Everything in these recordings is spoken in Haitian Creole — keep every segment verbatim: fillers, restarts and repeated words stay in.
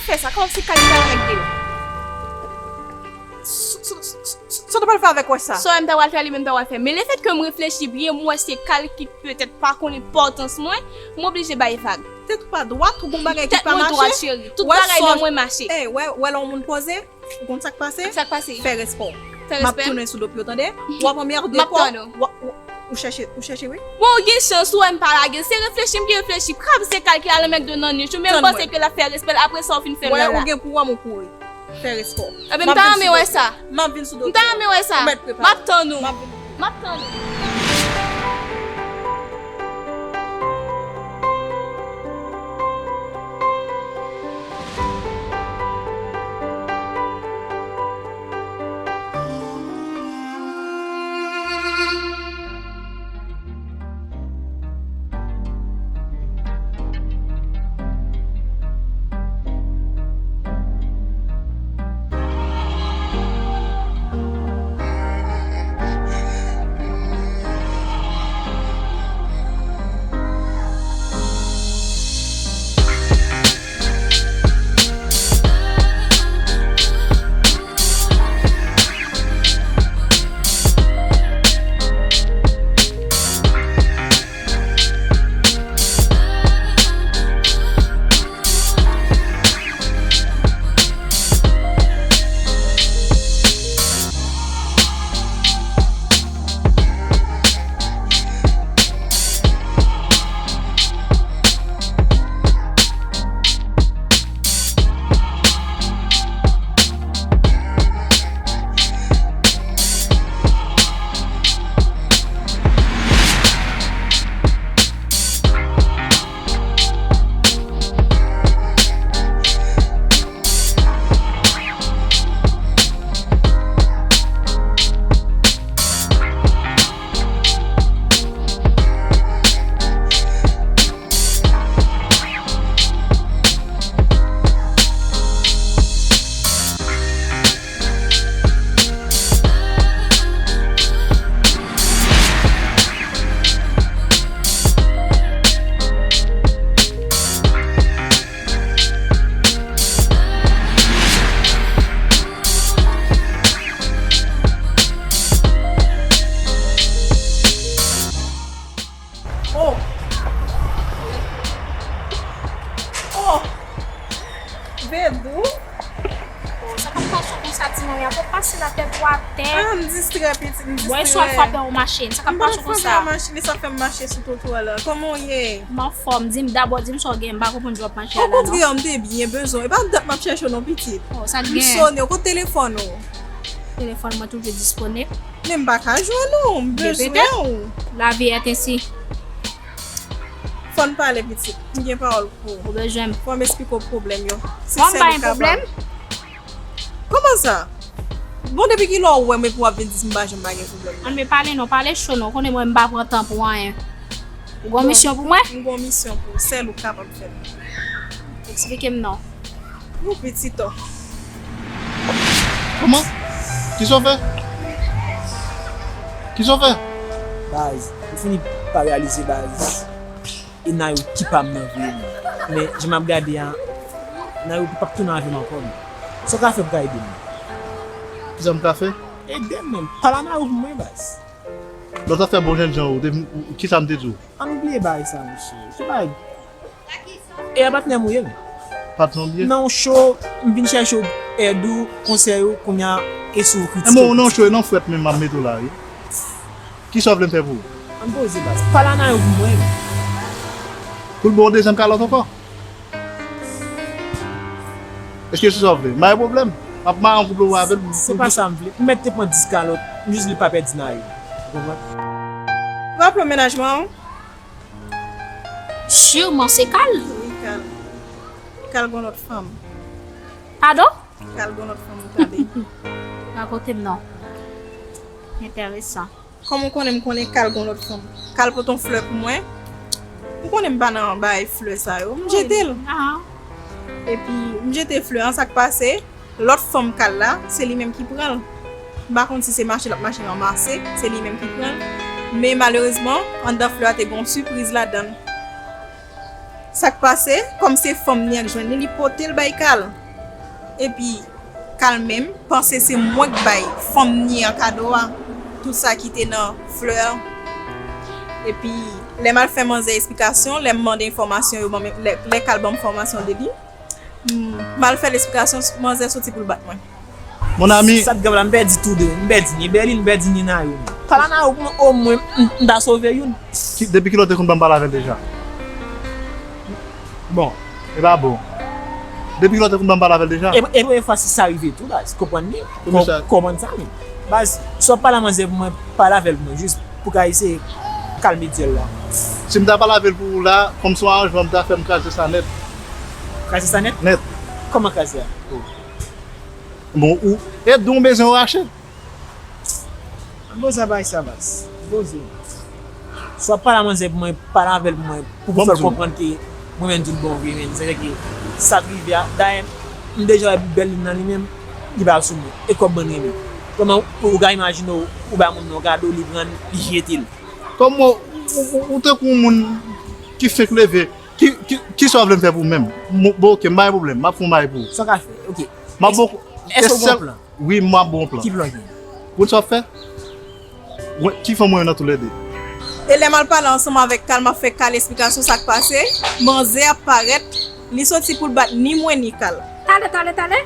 Fè sa, kòman se Kal ki ta regle l? Sa w ta pral fè avèk wòch sa? Sa w wè m ta pral fè, li menm ta pral fè. Men lefètke m reflechi byen, m wè se Kal ki petèt pa konn enpòtans mwen, m oblije bay vag. Tèt ou pa dwat, ou gon bagay ki pa mache. Tèt mwen dwat, cheri. Tout bagay nan mwen mache. Ey, wè, wè lè yon moun poze, ou konn sa k pase? Sa k pase? Fè respè w. Fè respè. M ap tounen sou do pye w, tande? W ap anmède kò w. M ap tann ou. W ap, w ap, ou chèche, ou chèche, wi. Bon, ou gen chans, ou wè m pa lage l. Se reflechi m te reflechi. Kraze Kal ki al nan McDo nan nuit ou, men m panse ke l ap fè respè l. Apre sa, w fin fè l la. Wè, ou gen pou wè m, ou kouri. Fè respè w. Ebyen, m ta renmen wè sa. M ap vin sou do pye w. M ta renmen wè sa. Ou mèt prepare w. M ap tann ou. M ap vin. M ap tann ou. Oh! Oh! Vedou! Oh, sa k ap pase w konsa, ti manmi? Ape pase la tèt ou atè. Ah, m distrè, pitit, m distrè. Bon, e si w ap frape yon machin? Sa k ap pase w konsa? M pa frape yon machin, e sa fè m mache sou twotwa la. Kòman w ye? M anfòm. Di m dabò, di m sa w gen. M pa konprann jan w ap mache a la, non. Okontrè, m te byen bezwen w. E pa dat m ap chèche w non, pitit. Oh, sa k gen? M sone w. Kote telefòn ou? Telefòn mwen toujou disponib. Men m pa ka jwenn ou, m bezwen ou. Lavi est ainsi. Fò n pale, pitit. M gen pawòl pou ou. Ou bezwen m? Fò m esplike w pwoblèm yo. Si sèl ou kapab. Fò m bay pwoblèm? Kòman sa? Bon, depi kilè w wè m epi w ap vin di m pa janm pa gen pwoblèm? Ann, men pale non, pale cho non. Ou konnen mwen, m pa pran tan pou anyen. Ou gon misyon pou mwen? M gon misyon pou ou. Sèl ou kapab fè l. Eksplike m non. Ou pitit, o. Kòman? Kisa w fè? Kisa w fè? Baz, m fini pa reyalize, baz. E Nayou ki pa m nan vre, men. Men, jan m ap gade a, Nayou p ap tounen avè m ankò, men. Sa w ka fè pou w ka ede m? Kisa m ka fè? Ede m, men. Pale a Nayou pou mwen, baz. Lòt afè bon jènjan ou, ou te, ou, kisa m te di w? Ann bliye bagay sa, mesye. Se bagay. E a patnè m ou ye, men. Patnè w m ye? Nan yon cho, m vin chèche w èd ou, konsèy ou, kounye a, e si w kritike m. E bon, ou nan cho, e nan frèt menm m ap mete w la, wi. Kisa w vle m fè pou ou? Ann poze, baz. Pale a Nayou pou mwen, men. Pou l ba w dezyèm kalòt ankò? Èske se sa w vle? M pa gen pwoblèm. M ap mare yon koup lou avè l. Se pa sa m vle. M mèt te pran dis kalòt, m jis vle pa pèdi Nayou. Ou konprann? Raple w mennaj mwen an? Siman se Kal. Wi, Kal. Kal gon lòt fanm. Padon? Kal gon lòt fanm, ou tande. Rakonte m non. Enteresan. Kòman w konnen m konnen Kal gon lòt fanm? Kal pote yon flè pou mwen. Ou konnen m pa nan bay flè sa yo. M jete l. Epi, m jete flè an, sa k pase, lòt fanm Kal la, se li menm ki pran l. M pa konn si se mache l ap mache ranmase, se li menm ki pran l. Men malerezman, anndan flè a te gen yon sipriz ladan l. Sa k pase, kòm se fanm ni an k jwenn li, li pote l bay Kal. Epi, Kal menm panse se mwen k bay fanm ni an kado a, tout sa ki te nan flè a. Epi, lè m al fè manzè esplikasyon, lè m mande enfòmasyon, yo ban m, lè, lè Kal ban m enfòmasyon de li, m, m al fè l esplikasyon, manzè soti pou l bat mwen. Mon ami. Sa t grave la, m pèdi tou de. M pèdi ni Berline, m pèdi ni Nayou. Pala Nayou pou mwen, omwen, m, m ta sove youn. Ki, depi kilè w te konn ban m pale avè l deja? Bon. E pa bon. Depi kilè w te konn ban m pale avè l deja? E, e premye fwa si sa rive tou, baz. Konprann li. Konprann sa, men. Baz, si w ap pale a manzè pou mwen, pale avè l pou mwen, jis pou ka eseye kalme dyèl la. Si m ta pale avè l pou ou la, kòm se yon aranjman m ta fè, m kraze sa nèt. Kraze sa nèt? Nèt. Kòman kraze a? Bon, ou, e don bezwen yo rache. Poze bagay sa, baz. Poze. Si w ap pale a manzè pou mwen, pale avè l pou mwen, pou, pou fè l konprann ke mwen menm tout bon vre, men. Sètadi ke sa k rive a, dayè, m deja wè Berline nan li menm, li pa sou mwen. E kòb mwen renmen. Kòman ou, ou ka imajine w, ou bay moun nan kado, li pran l, li jete l. Kòm ou, ou, ou, ou tankou yon moun ki fenk leve, ki, ki, kisa w vle m fè pou ou menm? Bon, ok, m pa gen pwoblèm, m ap fè yon bagay pou ou. Sa w ka fè, ok. M ap bon. Èske w gen yon plan? Wi, m ap bon plan. Ki plan w gen? Ou konn sa w ap fè? Ki fanm mwen nan toulède? E lè m al pale ansanm avèk Kal, m ap fè Kal esplikasyon sa k pase, manzè ap parèt, li soti pou l bat ni mwen ni Kal. Talè, talè, talè,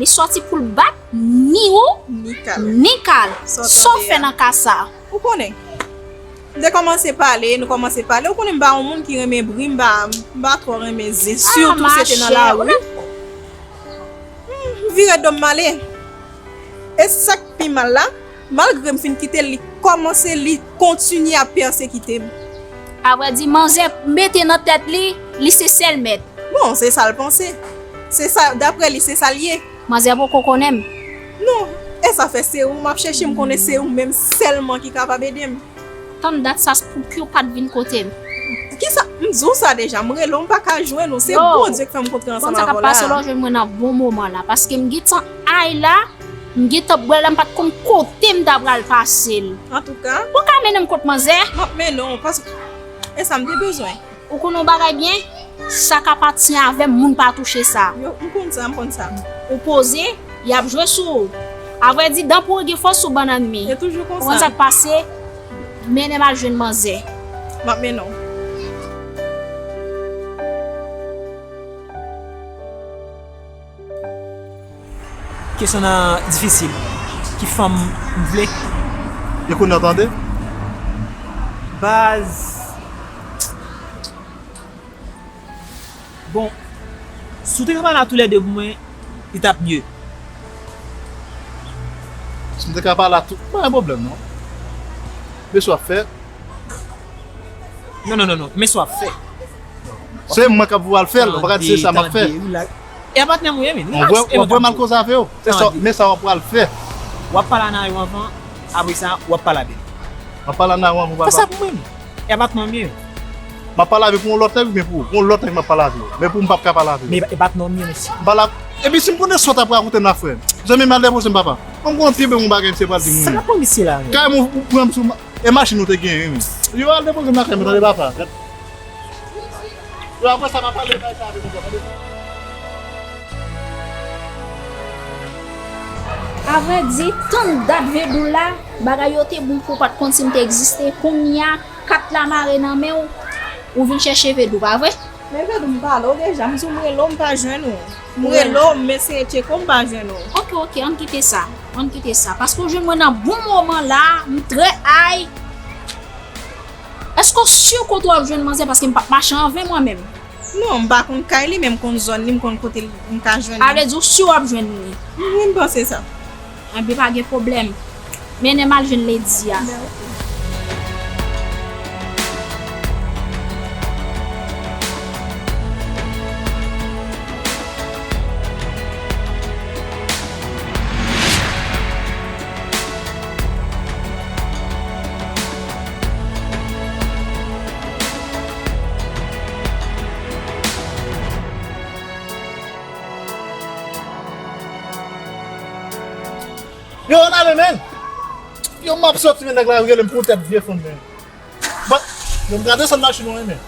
li soti pou l bat ni ou, ni Kal. Ni Kal. Sa w fè nan ka sa? Ou konnen. M te kòmanse pale, nou kòmanse pale. Ou konnen m pa yon moun ki renmen bri, m pa, m pa twò renmen zen. Sitou se te nan lari. M vire do m m ale. E sa k pi mal la, malgre m fin kite l, li kòmanse, li kontinye ap pèsekite m. Avrèdi, manzè mete nan tèt li, li se sèl mèt. Bon, se sa l panse. Se sa, daprè li, se sa l ye. Manzè poko konnen m. Non, e sa fè se ou m ap chèche, m konnen se ou menm sèlman ki kapab ede m. Tann dat sa, pou ki w pa t vin kote m? Kisa? M di w sa deja, m rele w, m pa ka jwenn ou. Se Bondye k fè m kontre ansanm avè w la. Konn sa k ap pase, lè w jwenn mwen nan bon moman la, paske m gentan ay la, m gentan bwè la, m pa t konn kote m ta pral pase l. Antouka. Ou ka mennen m kot manzè? M ap mennen w, paske e sa m te bezwen. Ou konn yon bagay byen? Sa k apatyen avè m, moun pa touche sa. Yo, m konn sa, m konn sa. Ou poze, y ap jwe sou ou. Avrèdi, dan pouri gen fòs sou bannann mi. E toujou konsa. Ou konn sa k pase? Mennen m al jwenn manzè. M ap mennen w. Kesyon nan difisil. Ki fanm m vle? E kounye a w tande? Baz. Bon, si w te ka pale a toulède pou mwen, li t ap mye. Si m te ka pale a tou, pa gen pwoblèm non. Men sa w ap fè. Non, non, non, non. Men sa w ap fè. Se mwen k ap voye al fè l, ou pa ka di se sa m ap fè. Tande, tande, rilaks. E a patnè m ou ye, men. Rilaks. W ap wè m al koze avè w. Men sa w ap pral fè. W ap pale a Nayou anvan, apre sa, w ap pale avè l. M ap pale a Nayou anvan, papa. Fè sa pou mwen, men. E a patnè m ou ye. M ap pale avè l pou yon lòt nèg oubyen pou ou? Pou yon lòt nèg m ap pale avè w. Men pou m p ap ka pale avè w. Men e patnè m ou ye, mesye. M pale avè, epi si m konnen sa w t ap rakonte m la, frè. Zanmi m al depoze m, papa. Mwen m gen yon pye byen yon bagay, misye pral di m. Sa k ap pran misye la, men? Kay mwen, ou pran m sou ma-, e machin ou te genyen, wi. Yo al depoze m lakay mwen, tande papa. Yo, apre sa, m ap pale bagay sa avè nou, tande. Avrèdi, tann dat Vedou la, bagay yo te bon pou w pa t konn si m te egziste. Kounye a, kat la mare nan men w, ou vin chèche Vedou, pa vre? Men Vedou, m pale w deja, m di w m rele w, m pa jwenn ou. M rele w, m eseye tcheke w, m pa jwenn ou. Ok, ok, ann kite sa. Ann kite sa. Paske w jwenn mwen nan bon moman la, m trè ay. Èske w si kote w ap jwenn manzè? Paske m p ap mache an ven mwen menm. Non, m pa konn kay li, men m konn zòn li, m konn kote l, m ka jwenn li. A vle di w si w ap jwenn li? Wi, m panse sa. Enben, pa gen pwoblèm. Mennen m al jwenn Lady a. Yo, ann ale, men! Yo, m ap soti, men nèg la rele m pou tèt vye fanm, men. Bon, yo, m ka desann machin ou, men.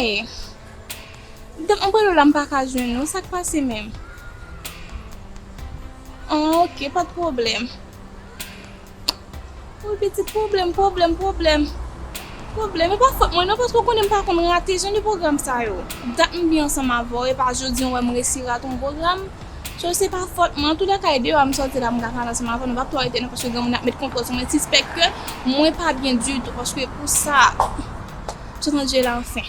Hey. Depi m rele w la, m pa ka jwenn ou. Sa k pase menm? Ah, ok, pa t pwoblèm. Wi, pitit, pwoblèm, pwoblèm, pwoblèm. Pwoblèm. E pa fòt mwen non, paske w konnen m pa konn rate jan de pwogram sa yo. Dat m byen ansanm avè w, e pa jodi a w wè m resi rate yon pwogram. So, se pa fòt mwen. Antoulèka, e deyò a m sòti la, m ka pale ansanm avè w, nou p ap twò rete non, paske granmoun ap met kontwòl sou mwen, sispèk ke mwen pa byen ditou, paske pou sa, Jan Angela, anfen.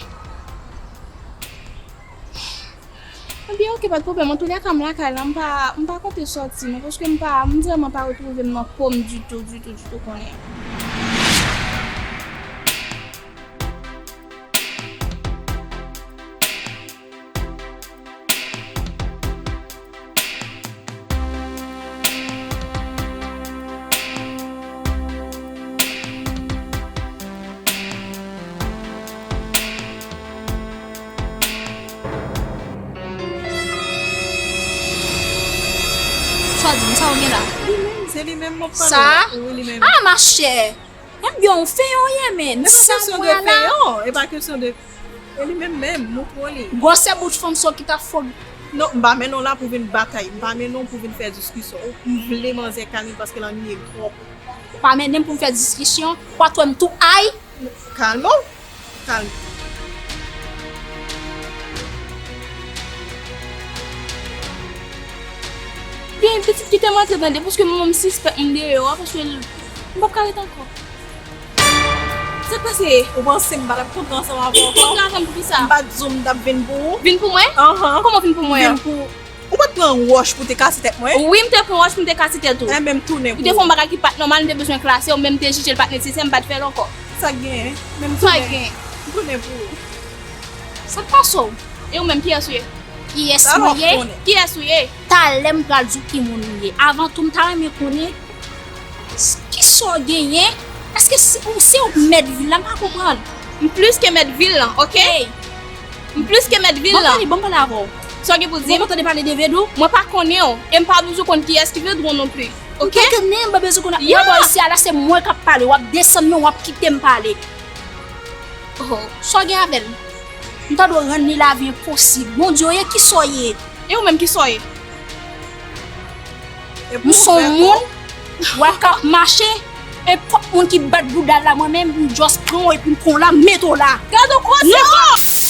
Ebyen, ok, pa t pwoblèm. Antoulèka, m lakay la, m pa, m pa konte sòti non, paske m pa, m vrèman pa retwouve m nan po m ditou, ditou, ditou kounye a. Sa w di m, sa w gen la? Li menm, se li menm m ap pale. Sa? Wi, li menm. Ah, machè! Ebyen, w feyon ye, men. E pa kesyon de feyon, e pa kesyon de, e li menm menm, moutre w li. Gwosè bout fanm sa w ki ta fò. Non, m pa mennen w la pou vin batay, m pa mennen w pou vin fè diskisyon. M vle manzè kalme paske l annuiye m twòp. Ou pa mennen m pou m fè diskisyon, ou pa t wè m tou ay? Kalme w, kalme. Byen, pitit, kite m antre tande, paske mwen menm sispèk m deyò a, paske m p ap ka ret ankò. Sa k pase? Ou panse m pa t ap kontre ansanm avè w ankò? Kontre avè m pou ki sa? M pa t di w m t ap vin pou ou? Vin pou mwen? Anhan. Kòman vin pou mwen an? Vin pou ou. Ou pa t pran wòch pou te kase tèt mwen? Wi, m te pran wòch pou m te kase tèt ou. Enben, m tounen pou ou. Ou te fè yon bagay ki pa t nòmal, m te bezwen klase w, men m te jije l pa t nesesè, m pa t fè l ankò. Sa k genyen? Men m tounen. Sa k genyen? M tounen pou ou. Sa k pase w? E ou menm, kiyès ou ye? Kiyès mwen ye? Kiyès ou ye? Talè m pral di w ki moun ou ye. Avan tou, m ta renmen konnen s-, kisa w genyen? Èske se, ou se ou k mèt vil la? M pa konprann. M plis ke mèt vil lan, ok? Ey! M plis ke mèt vil lan. Ban m pale, ban m pale avè w. Sa w gen pou di m? Ou kontan de pale de Vedou? Mwen pa konnen w. E m pa bezwen konn kiyès ki Vedou an non plis. Ok? Ou pa gen menm bezwen konn. Mwen bò isi a la, se mwen k ap pale. W ap desann men w ap kite m pale. Oh. Sa w gen avè l? M ta dwe rann li lavi enposib. Bondye w ye, kisa w ye? E ou menm, kisa w ye? M se yon moun, wè, k ap mache, e pòt moun ki bat bouda l la, mwen menm, m just pran w epi m pran w la, m mete w la. Gade w koze! Non!